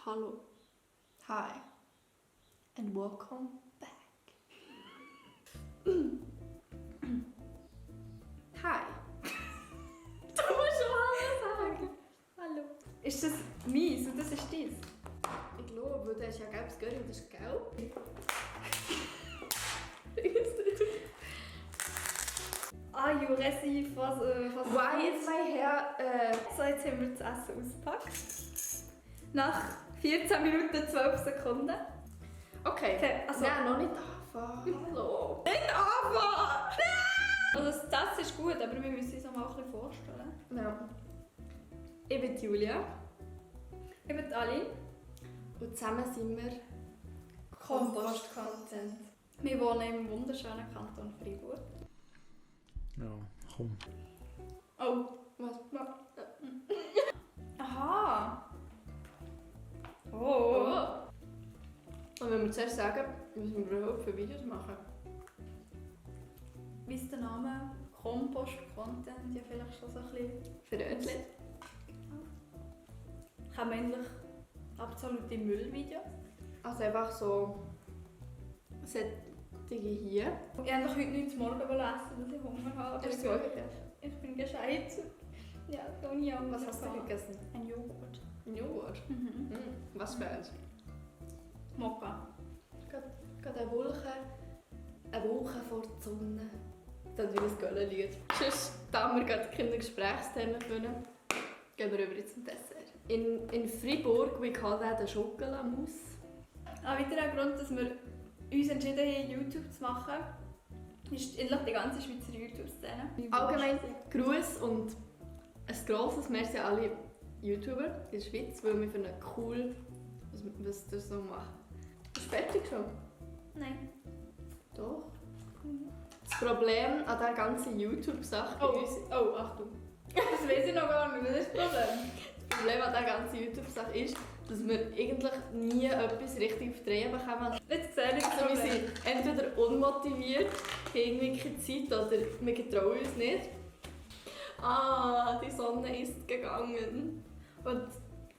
Hallo. Hi. And welcome back. Hi. Du musst schon Hallo sagen. Hallo. Ist das meins und das ist deins? Ich glaube, das ist ja gelbes Göri und das ist gelb. Ah, Juresi, was Why is my hair... So, jetzt haben wir das Essen ausgepackt. Nach 14 Minuten 12 Sekunden. Okay, also... Nein, noch nicht anfangen. Hallo. Nicht anfangen! Also das ist gut, aber wir müssen uns auch mal ein bisschen vorstellen. Ja. Ich bin Julia. Ich bin Ali. Und zusammen sind wir... Kompost-Content. Wir wohnen im wunderschönen Kanton Freiburg. Ja, komm. Oh, Was? aha! Oh. Oh! Und wenn wir zuerst sagen, was wir überhaupt für Videos machen. Wie ist der Name? Kompost-Content, ja vielleicht schon so ein bisschen Verödelt. Kann man eigentlich absolute Müllvideos. Also einfach so... solche hier. Ich wollte heute nichts zum Morgen essen, dass ich Hunger habe. Hast du auch gegessen? Ich bin gescheit. Ja, so nie anders. Was hast du gegessen? Ein Joghurt. Joghurt. Mhm. Was für eins? Mokka. Gerade eine Woche vor der Sonne. Das ist wie ein Göllenlied. Sonst, da wir gerade keine Gesprächsthemen finden, gehen wir über zum Dessert. In Freiburg, we call that a Schokolamousse. Weiterer Grund, dass wir uns entschieden haben, YouTube zu machen, ist eigentlich die ganze Schweizer YouTube-Szene. Allgemein Gruß und ein grosses Merci an alle YouTuber in der Schweiz, weil wir finden cool, was ihr so macht. Bist du fertig schon? Nein. Doch. Das Problem an dieser ganzen YouTube-Sache bei uns... Oh, Achtung. Das weiß ich noch gar nicht, was ist das Problem? Das Problem an dieser ganzen YouTube-Sache ist, dass wir eigentlich nie etwas richtig auf die Reihe bekommen. Jetzt sehe ich das Also wir Problem. sind entweder unmotiviert, haben irgendwie keine Zeit oder wir getrauen uns nicht. Ah, die Sonne ist gegangen. Und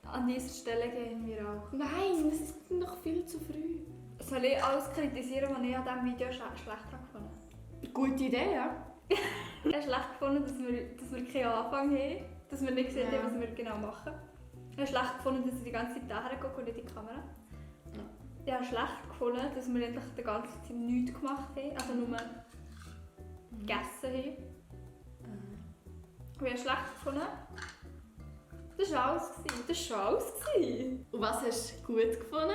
an dieser Stelle gehen wir auch. Nein, es ist noch viel zu früh. Soll ich alles kritisieren, was ich an diesem Video schlecht habe gefunden? Gute Idee, ja? Ich habe schlecht gefunden, dass wir keinen Anfang haben, dass wir nicht gesehen haben, was wir genau machen. Ich habe schlecht gefunden, dass ich die ganze Zeit daher gucke und nicht in die Kamera. Ja. Ich habe schlecht gefunden, dass wir endlich die ganze Zeit nichts gemacht haben, also nur gegessen haben. Und ich habe schlecht gefunden. Das war alles. Das war alles. Und was hast du gut gefunden?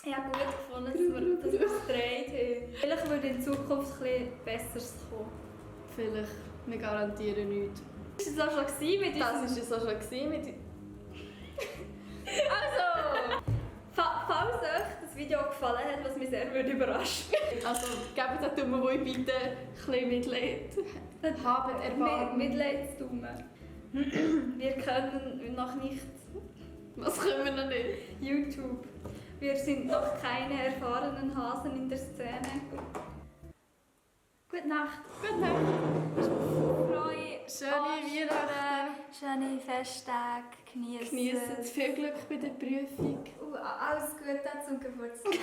Ich habe gut gefunden, dass wir es gedreht haben. Vielleicht würde in Zukunft etwas Besseres kommen. Vielleicht, wir garantieren nichts. Das war es auch schon mit Das unserem... war es auch schon mit... Also! Falls euch das Video gefallen hat, was mich sehr würde überraschen Also, gebt den Daumen, wo ich bitte ein bisschen Mitleid habt Erbarmen. Mitleidsdaumen. Wir können noch nicht Was können wir noch nicht? YouTube. Wir sind noch keine erfahrenen Hasen in der Szene. Gute Nacht. Gute Nacht. Freue Schöne Weihnachten. Schöne Festtage. Genießen. Geniessen viel Glück bei der Prüfung. Alles Gute zum Geburtstag.